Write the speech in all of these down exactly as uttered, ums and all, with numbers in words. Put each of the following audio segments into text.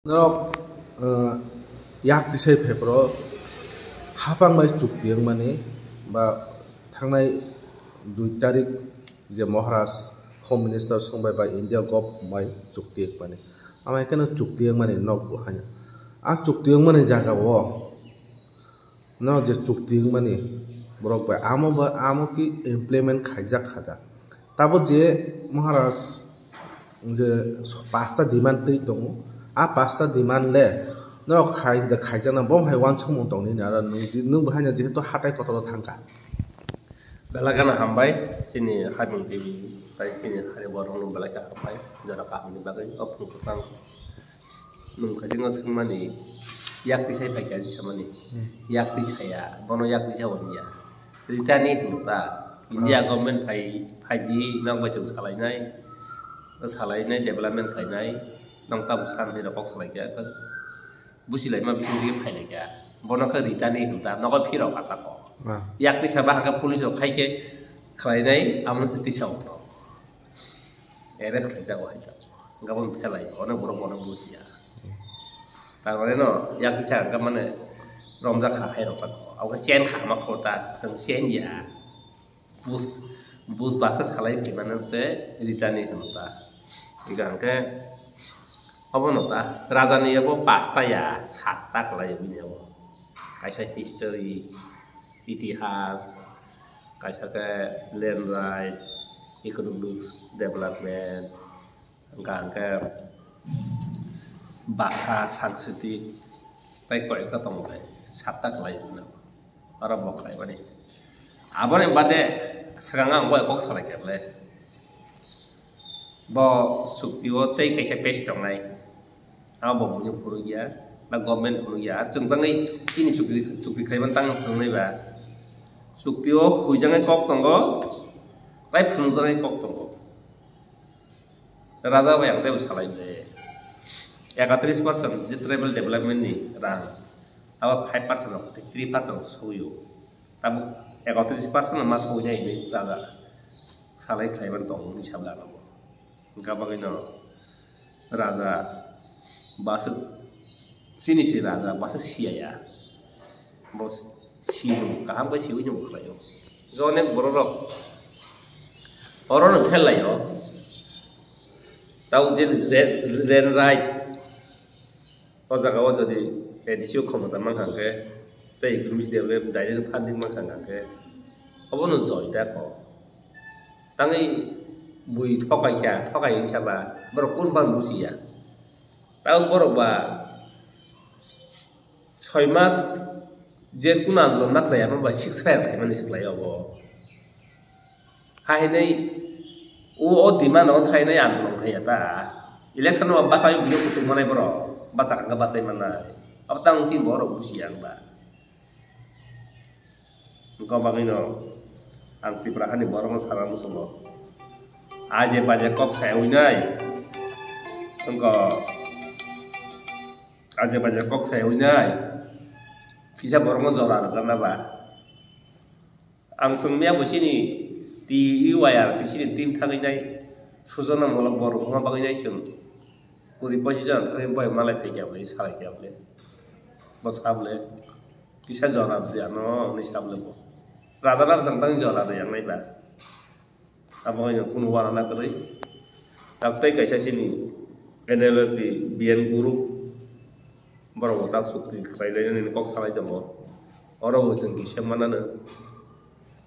Norok, eh, yak tisai phaipro hapang bai chukti wngmani ba thangnai dui tarik je Maharaj Home Minister songbai ba India gov bai chukti wngmani. Amai kheno chukti wngmani nok bo haino. A chukti wngmani jaga o no je chukti wngmani borok bai amo ba amo ki implement khaijak kha da. Tabo je Maharaj je pasta demand twi tongo, a pasta demand le norok khai da khaijakna bo hai uansukmung tong nini aro nwng je nwng bo haino jehetu hatai kotor o thangkha. Belai kheno hambai chini Habing T V tai chini hari borok no belai khe hambai jora kaham ni bagwi o phung kwchang. Nwng khaisingno swngmani, yak tisai phaikha hinwi samani. Hmm. Yak tisaya, bono yak tisa hwnliya. Ritani hwno ta. India Hmm. government phai, phaidi, nok bai chwng salainai, salainai, development khlainai, nong tamo san hinwi rokok salaikha. Busilaima bising twi phailaikha. Bono khe ritani hwnta, nogo phirok kha tako. Hmm. Yak tisa ba hakhe police rok khaikhe khlainai, amo tisa hwno. Arrest khlaijago hai ta. Gabon phelai, onek borok bono bujiya. Tarmane no, yak kisa hwnkha mane romjak kha hai rok ta. Abo chain kha ma kho ta, chwng chain ya. Bus, bus basa salai phaimano se ritani hwno ta. Hwnkha hwnkhe obono ta, rajani abo pasta ya, satta khlai bini abo. Kaisa history, itihas, kaisa khe land right, economics development, hwnkha hwnkhe basa, sanskriti, tei koi ekta tongo bai, satta khlai hwnwi oro bo khlaimani. Aboni bade swkang ang bo kok salai khe ble. Bo chukti o tei kaisa page tongnai. Abo bo buino phunukya, na government phunukya. Chwng tangwi chini chukti, chukti khlaiman tang phunuknai ba. Chukti o huijagwi kok tongo, tai phunukjakgwi kok tongo. Raja bai ang teibo salai de. Ekatris percent je tribal development ni rang, abo five percent rok tei three percent rok sogwi o. Tabuk ekatris percent no ma sogwi nai hinwi raja salai khlaiman tongo hinwi sabai ano. Hwnkha bagwino raja bwswk chini se raja bwswk siya ya. Bo sino kaham khe siwi no khlaio. Hwnkhe onek borok rok oro no phel laio. Tabuk je re-, land right. O jaga o jodi A D C o khomota mankha hwnkhe tei economics development direct funding mankha hwnkhe obono joy da kho. Tangwi bui thokai kha, thokai wngsa ba borok kun bang bujiya. Tang borok ba soi mas je kun andolon ma khlai, amo ba ceasefire khlaimani se khlai obo. Hainwi o, o demand no sainai andolon khai ya ta. Election no bachai buino kutung manai borok. Bachak hwnkhe bachai mannai. Abo tang si borok bujiya ang ba. Wngkha bagwino ang Tripura hani borokno sana muchungo. Aje baje kok sai winai. Wngkha aje baje kok sai winai. Kisa borokno jora rwkha na ba. Ang chwng mia bo chini T U I R P chini team thangwi nai sujana molo borok wngma bagwi nai chwng kuri pochi jon thangwi bai malai phaikya bwlai salai kya bwlai bo sa bwlai kisa jora bwlai ano hwnwi sa bwlai bo raja rok jang tang jora rwya nai ba abo haino kunu wana na kwrwi tabuk tei kaisa chini N L F B B N group borok bo tak chukti khlai lai nini kok salai tongo oro bo chwng kisa manano.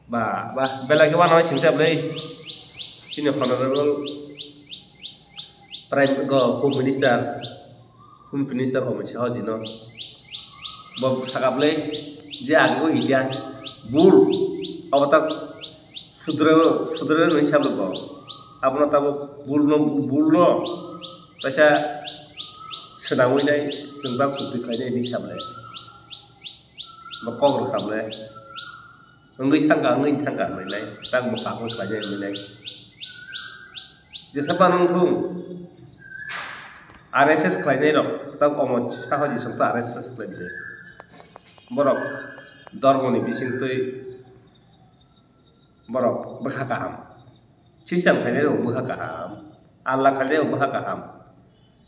Ba, ba, belai khe uanama singsa bwlai. Chini honorable Prime, go, Home Minister, Home Minister Amit Shah jino. Bo saka bwlai je age o itihas bul, abo ta sudre, sudre nung sa bo. Abono tabo bul no, bul no, kaisa swnamwi nai, chwng bak sukti khlainai hinwi sa bwlai. Bo kok rwkha bwlai. Wngwi thangkha, wngwi thangkha hinwi nai, tak mwkhang wngkha je hinwi nai. Jesa phano wngthung, R S S khlainai rok, tak omo saha jisung ta R S S khlai di. Borok dormoni bisingtwi borok bwkha kaham. Sisang khlainai rok bwkha kaham. Allah khlainai rok bwkha kaham.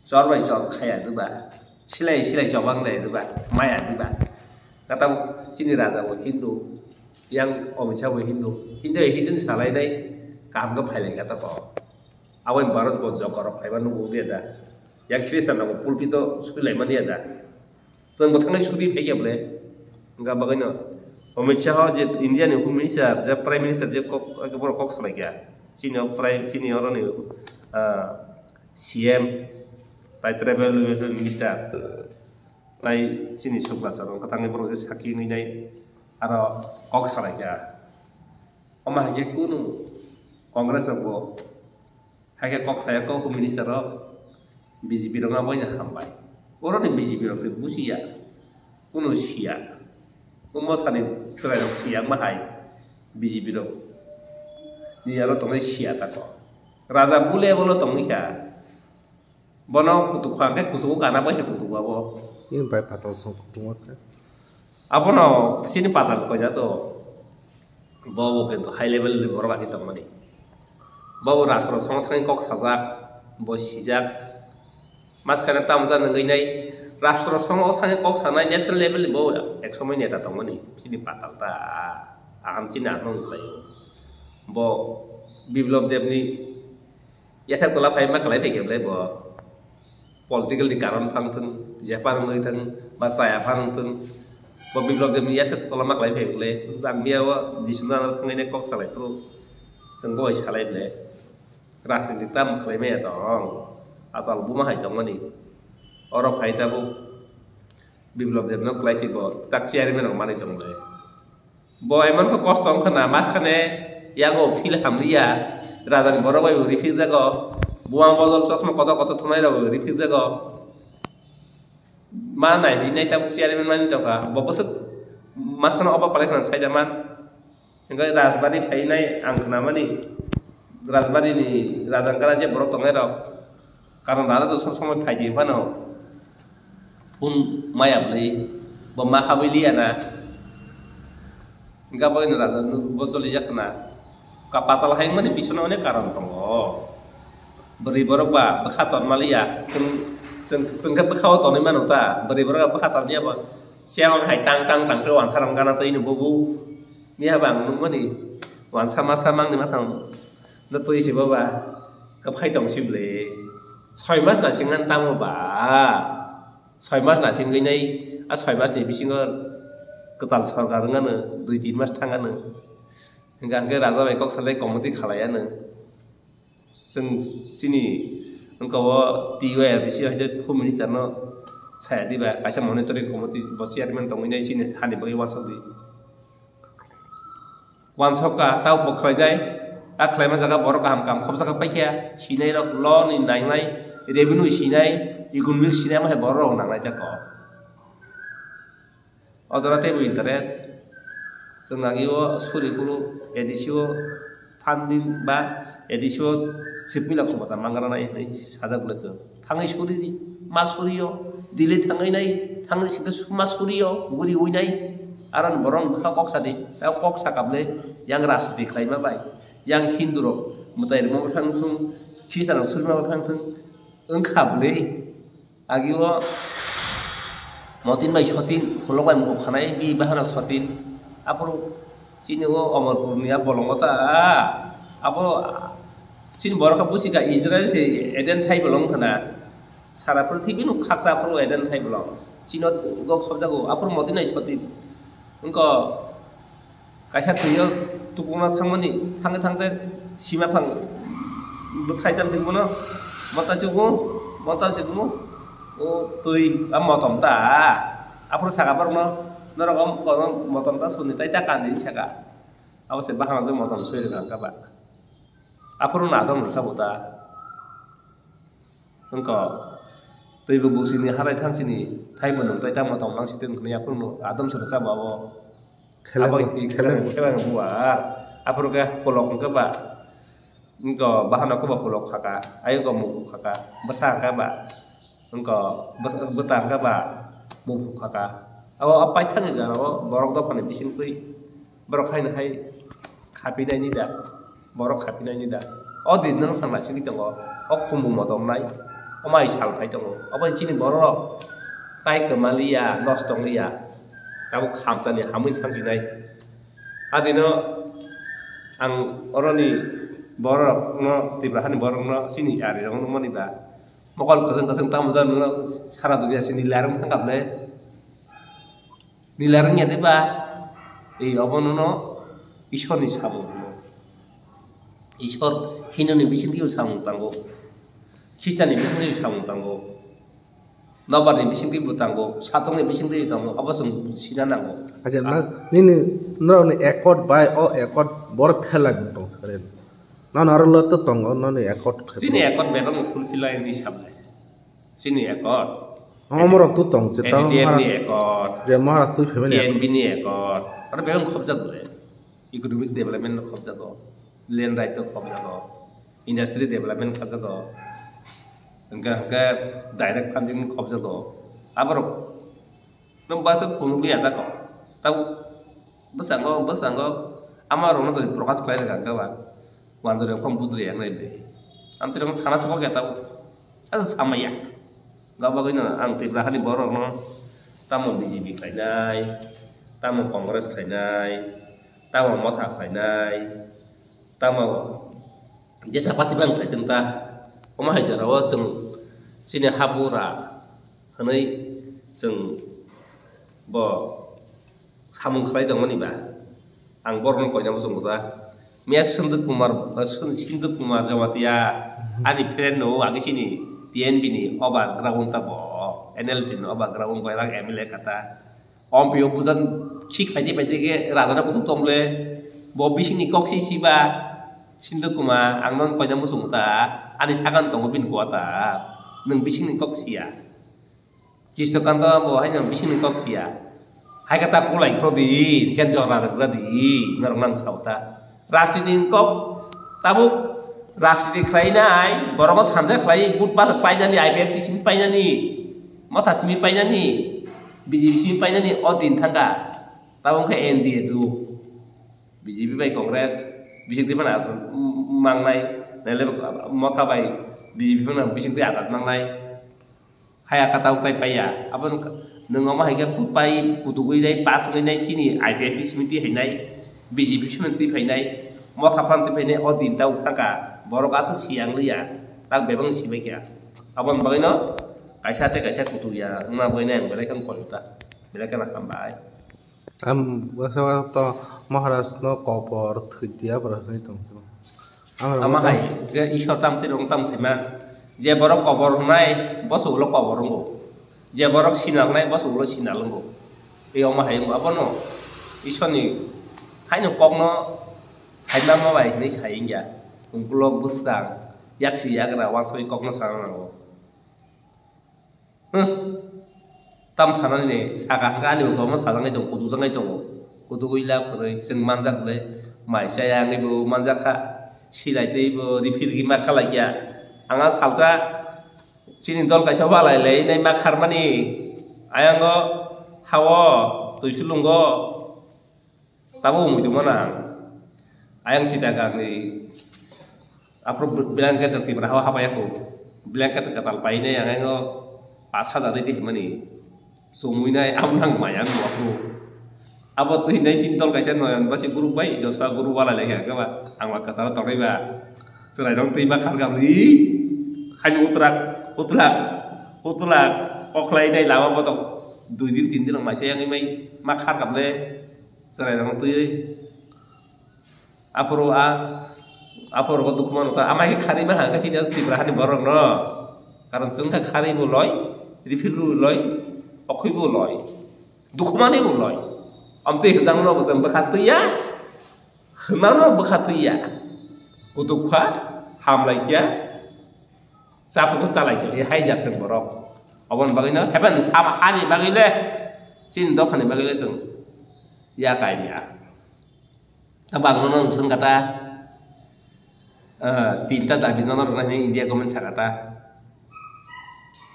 Chor bai chor khaya diba, silai silai chobang lai diba, maya diba. Kata chini raja bo Hindu, yang Amit Shah bo Hindu, Hindu Hindu ni salai nai, kaham khe phailai kata to. Abo ni Bharat bo jokorok phaiba nugo dia da. Yang Christian rok pulpit o suri lai mani da. Chwng bo thangwi suri phai ya ble. Wngkha bagwi no Amit Shah je India ni Home Minister, je Prime Minister je kok, borok kok salai kha. Chini o Prime, chini oro ni, ah, C M, tai Tribal Welfare Minister, tai chini Subrata rok kwthangwi borok je sakhi wngwi nai aro kok salai kha. Omo hai khe kunu Congress rok bo Hai khe kok saya kok minister rok B J P rok aboino hambai. Oro ni B J P rok se busiya. Kuno siya. Ummo thani chwrai rok siya ma hai B J P rok. Ni aro tongnai siya ta ko. Raja bule bolo tongwi kha. Bono kutuk kha khe kutuk kana bai se kutuk abo. Ni bai patal song kutuk kha. Abono sini patal ko ja to. Bo bo kintu high level ni borok agi tongmani. Bo bo rastro songo thangwi kok sajak, bo sijak. Maskane tamjak nungwi nai rastro songo thangwi kok sanai national level ni bo ek somoi neta tongmani. Sini patal ta aham chini aham nunglaio. Bo Biplop Deb ni Yathak tola phai ma kwlai phai khe belai bo political ni karon phang thung, jepha wngwi thung, ba chaya phang thung, bo Biplop Deb ni yathak tola ma kwlai phai belai jang biya o Jisu nana thangwi nai kok salai phuru chwng bo bai salai belai rajniti tam khlai maya tong atal buma hai tongmani oro phai tabuk Biplop Deb no kwlai si bo tak chairman rok manwi tong belai. Bo emon khe kosto wngkha na, maskane yago feel hamliya, rajani borok bai bo riphi jago, buwang bojol chosma kotor kotor thumnai rok bai bo riphi jago. Ma nai ri nai tabuk chairman mani tongkha, bo bwswk maskano obo palai khna saida man. Hingke rajbari phainai ang khnamani, rajbari ni rajangkara je borok tongnai rok, Karon rana to sob somoi phai di phano phone maya bwlwi bo ma habwi liya na. Hingke abo ino rana bo choli jak na. Ka patal hai mani bisono onek karon tongo. Bwrwi borok ba bwkha ton maliya. Chwng, chwng, chwng khe bwkha o tonwi mano ta. Bwrwi borok ba bwkha ton liya bo. Chewang hai tang tang tang khe wansa rok gana twi no bobo. Miya ba ang nukmani wansa masa mangni mathang. No twi se baba, kwphai tong sibole. Soi mas nasing ngan tamo ba. Soi mas nasing gwi nai, a soi mas ni bisingo kwtal sorkar wngano, dui tin mas thangano. Hingka hingke raja bai kok salai committee khalai ano. Chwng chini wngka o T Y R B C hai je Home Minister no saya diba, kaisa monitoring committee bo chairman tongwi nai chini hani bagwi wansok di. Wansokha, tabo bo khlainai, a khlaima jaga borok kaham kaham khopjak paikha, sinai rok law ni nangnai, revenue sinai, economic sinai, ma hai borok rok nangnai jako. O jora teibo interest, chwng nangio suri phuru A D C o funding ba A D C o sipmila khobota mangra nai hinwi sajak le chwng. Thangwi suri di, ma suriyo, dili thangwi nai, thangwi singkhe ma suriyo, guri ui nai. Aron boron bwkha kok sadi, tei kok sakable yang rajniti khlaima bai, yang Hindu rok mwtai rwma bwthang thung, khisa rok surima bwthang thung, wngkha bwlwi. Agio Motin bai Sotin, Pholok bai Mukhuk khanai, bi bahana Sotin, aphuru Chini o Omorpur ni a bolongo ta, abo chini borok khe busi kha Israel se Eden thai bolong khna. Sara prithibi no khaksa aphuru Eden thai bolong. Chini o go khobjago, aphuru moti nai soti. Wngkha kaisa twi o tukuna thangmani, thangwi thangte sima phang bwkhai tam sing bono, mota chugo, mota chugo, o twi a motom ta. Aphuru saka borok no, norok o motom ta suni tai ta kandi saka. Abo se bahan jwk motom soi rwkha wngkha ba. Aphuru no adom rwsa bo ta. Wngkha twi bo busi ni harai thang sini thai bo nwng tai tamo tong nang sitwng hwnwi aphuru no adom se rwsa bo abo. Khela abo bo, i khela khela bo. Khela bo ar. Aphuru khe kolok wngkha ba. Wngkha bahan no khe bo kolok khaka. Ayuk bo mukuk khaka. Bwsa wngkha ba. Wngkha bwsa, bwta wngkha ba. Mukuk khaka. Abo a paithak ni jora o borok dopha ni bising twi. Borok haino hai khapinai ni da, borok khapinai ni da. O din nwng sang naisingwi tongo, o khumbu motom nai. Omo hai sal phai tongo. Obo chini borok rok tai kwmaliya, nosto wngliya. Tabuk khamtani hamwi thangsinai. Adino ang oroni borok no, Tripura hani borok no chini ari rok nukmani ba. Mokol kwchwng kwchwng tamo jani no sara dunia sini larwng thangkha ble. Nila rwngya de ba? Ei obono no Ishorni samung hino. Ishor hinoni bisingtwi samung tango. Khristanni bisingtwi samung tango. Nobarni bisingtwi bo tango. Satongni bisingtwi tango. Obo chwng sina nango. Acha, na, nini, norokni accord bai o accord boro fail lai tong sakhe. Nono aro lot to tongo, noni accord khe. Chini accord bebak no fulfill lai ni sabai. Chini accord. Omorok to tong, je tamo N D T F ni Maharaj, accord, je Maharaj twi phaimani accord. T N B ni accord. Aro bebak khobjak bole. Economics development no khobjago. Land right to khobjago. Industry development khobjago. Hingke, hingke direct funding khobjago. Aborok nwng bwswk phunukliya jago. Tamo bwskango, bwskango ama rokno twi prokash khlai rwkha hwnkhe ba, wanjwk rok phang budri yang nai de. Amtwi rok sana sokya tamo. Asa samaya. Ga bagwi no ang Tripura hani borok no tamo B J P khlainai, tamo Congress khlainai, tamo Motha khlainai, tamo jesa party ban khlai tong ta. Omo hai jora o chwng chini habura hwnwi chwng bo samung khlai tongmani ba, ang borokno koina muchungo ta. Miya Sindhu Kumar, Sindhu Kumar Jamatia, ani friend no agi sini T N B ni oba ground ta bo, N L T ni oba ground bai lang M L A kata. Om pio bujan khi khaidi bai de raja na kutung tong le, bo bising ni kok si si ba, Sindhu Kumar, ang non koina muchungo ta, ani sagan tongo bin kuata, nwng bising ni kok siya. Kristo kanta bo haino bisingni kok siya. Hai khe ta kulai khro di, hingke jora rwgra di, norok nang sao ta. Rajniti ni kok, tabuk rajniti khlainai, borok thansa khlai, but ba painani, I P F T simi painani, Motha simi painani, B J P simi painani, o din thangka. Tabuk khe N D A ju. B J P bai Congress, bisingtwi phano mangnai, naile Motha bai B J P phano bisingtwi adat mangnai. Haya kata utai paiya. Abo nwng omo hai khe pai kutugwi nai, pass wngwi nai chini I P F T simi twi hai nai, B J P simi twi phai nai, Motha phano twi phai nai, o din ta wng thangkha. Borok aswk siyang liya, tak bebak sibai kha. Aboni bagwino kaisa tei kaisa kutuk ya wngna bagwi nai ang belai kheno koi ta, belai kheno hambai. Ang baksa baksa to Maharaj no kobor thwi diya bwrwi hinwi tong. Ang rwngwi tong. Ama hai, khe Ishwar tam twi rwng tam saima. Je borok kobor wngnai, boso ulo kobor wngo. Je borok sinal wngnai, boso ulo sinal wngo. Ei omo hai wngo. Abono Ishwarni haino kokno saima ma bai hinwi sai wngya. Ukulok bwskang, yaksi yagra, wansugwi kokno sana nango. Huh. Tam sanani ne, saka hwnkhe ani bo kwbangma sajagwi tongo, kutukjagwi tongo. Kutuk uila kwrwi, chwng manjak le, mai chaya wngwi bo manjak kha, silai twi bo rifirgi ma kha laikya. Ang a salsa chini dol kaisa walai lai nai ma kharmani, ayango hao, twi sulungo. Tabuk wngwi tongmano ang. Ayang Chittagangni aphuru blanket rok Tripura hao habai ya kho. Blanket kwtal painai ang, ang o pash hajar rwi di hwnmani. Chumui nai abo nang maya wng bo aphuru. Abo twi nai chini dol kaisa Noyon Basi group bai Joshua group walai lai kha ba. Ang ba kwcharo tongnai ba. Chwrai rok twi ma khar gam ri. Haino utlak, utlak, utlak. Kokhlai nai lama botok. Dui din tin din rok maisa yangwi mai ma khar gam le. Chwrai rok twi aphuru a, aphuru dukhu mano ta. Ama khe kharwi ma hang khe sini Tripura hani borok no. Karon chwng kha kharwi bo loi, rifirwi bo loi, okhwi bo loi, dukhu mani bo loi. Amtwi hwjang no bo chwng bwkha twi ya, hwnma no bwkha twi ya. Kutuk kha, ham lai kya. Chapukhe chalai khe, hai jak chwng borok. Oboni bagwino heaven, ha-, hani bagwi le, chini dophani bagwi le chwng ya kai ya. Tabang no nang swng kata, ah, tinta dabi no rwna hwnwi India government sa kata.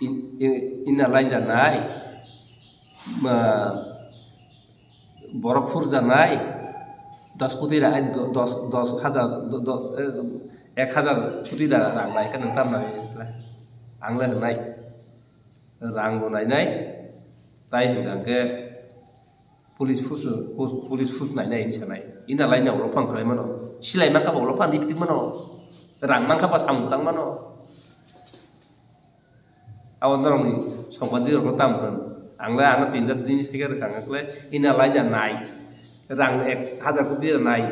In, in, inner line janai, ma, borok phur janai, dos koti ra, do-, dos, dos hajar, do-, do-, eh, ek hajar koti ra rang nai khe nwng tam nai sitla. Ang le hwnai, rang bo nainai, tai hwnkha hwnkhe police force, police force nainai hinwi sanai. Ina laina ulo phang khlai mano, silai mankha ba ulo phang riphi mano, rang mankha ba samung tang mano. Abo norokni songpadi rokno tam hwn. Ang le ano tin jar dini sai khe rwkha hwnkhe ina laina nai. Rang ek hajar koti rwnai,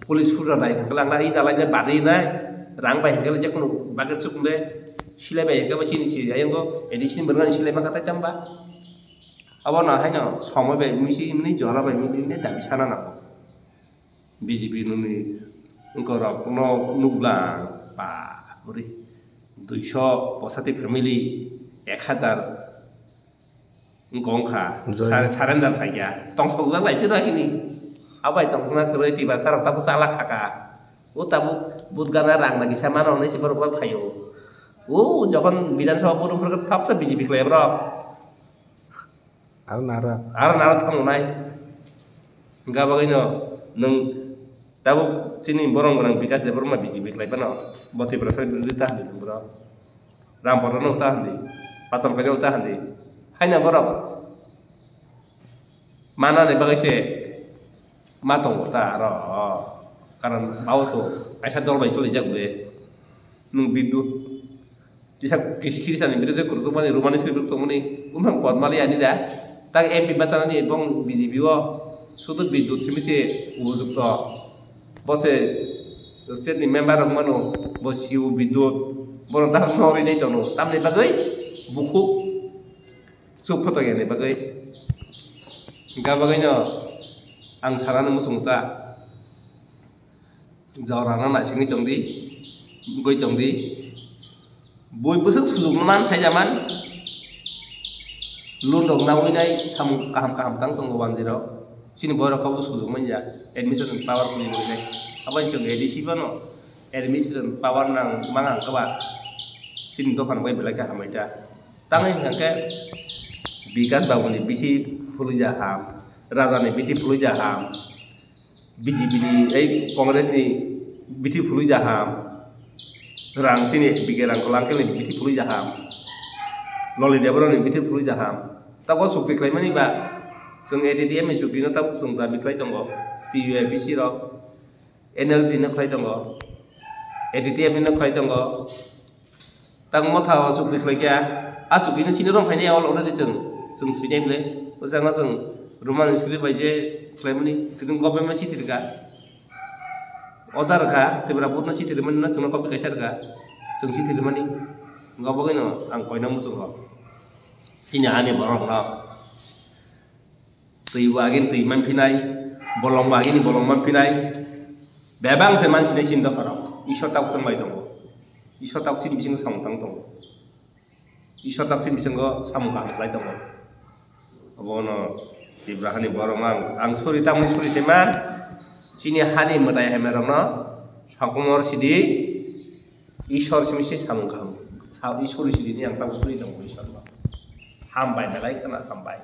police force rwnai, hwnkhe lang nai, ina laina bari nai, rang bai hwnkhe je kono bagwi chukle, silai bai hwnkhe bo chini si, ayang go, addition berwani silai maka tai tamba. Abo no haino somoi bai misi mini jora bai mini ne dabi sana nango. B J P nini wngkorok no nuklang, ba, buri duiso posati family, ek hajar. Wngkha, wngkha. Joy. Sar-, surrender khaikha. Tongsokjak lai tiro hini. Abai tongthokna kwrwi Tiprasa rok tabuk chala khaka. O tabuk vote gana rang nagi sa mano hinwi se borok rok phaio. O jokhon Bidhan Sabha vote wngkha thapsa B J P khlai borok. Aro nara. Aro nara thangnai. Hwnkha bagwino nwng tabuk chini borok gwnang Bikash Debbarma B J P khlai phano bo Tiprasa birodhi ta hinwi nwng borok. Ramparano ta hindi, Patalkaio ta hindi. Haino borok manani bagwi se ma tongo ta aro. Karon bao to kaisa dol bai cholijak bai. Nwng bidut kisa kiri sani birodhe kuruk tongmani, rumani sri kuruk tongmani, bumang pod mali ani da. Tak M P batanani bong B J P o sudu bidut simi se ubujukto. Bo se state ni member rok mano, bo C O bidut, borok dahak nori nai tono, tamni bagwi bukhuk chuk photo yani bagwi. Ga bagwi no ang sanani muchung ta, jora no naisingwi tongdi, gwi tongdi. Bui bwswk sujukno man, saija man. Loan rok nawi nai samung kaham kaham tang tongo wanjwi rok. Chini borok khe bo sujukmanya, admission power kwrwi wngnai. Aboni chwng A D C bono admission power nang mang ang kwbang. Chini dophani bai belai khe hambai ta. Tangwi hwnkha khe Bikash Babuni bithi phulwi ja ham, Rajani bithi phulwi ja ham. B J P ni, ei Congress ni bithi phulwi ja ham. Rang sini B K Rangkhol uncle ni bithi phulwi ja ham. Loli Debbarma ni bithi phulwi ja ham. Tabuk chukti khlaimani ba chwng A T T M ni chukti no tabuk chwng dabi khlai tongo. P U A P C rok, N L T no khlai tongo. A T T M no khlai tongo. Tang motha o chukti khlai kha, a chukti no sini rom phaini all already chwng, chwng sini mle. Bwskango chwng Roman script bai je khlaimani, chwng government chithi rwkha. Order rwkha, Tripura board no chithi rwmani no chwngno copy kaisa rwkha, chwng chithi rwmani. Wngkha bagwi no ang koina muchungo. Chini hani borok no. Twi bo agini twi manphinai, bolong bo agini bolong manphinai. Bebak se mansinai chini dopharok. Isor tabuk chwng bai tongo. Isor tabuk chini bisingo samung tang tongo. Isor tabuk chini bisingo samung kaham khlai tongo. Obono Tiprahani borok ang, ang suri tamni suri se man. Chini hani mwtai hamya rokno sokomor sidi Isor simi se samung kaham. Sa-, Isor sidi ni ang tabuk suri tongo Isor no. Hambai belai khna hambai.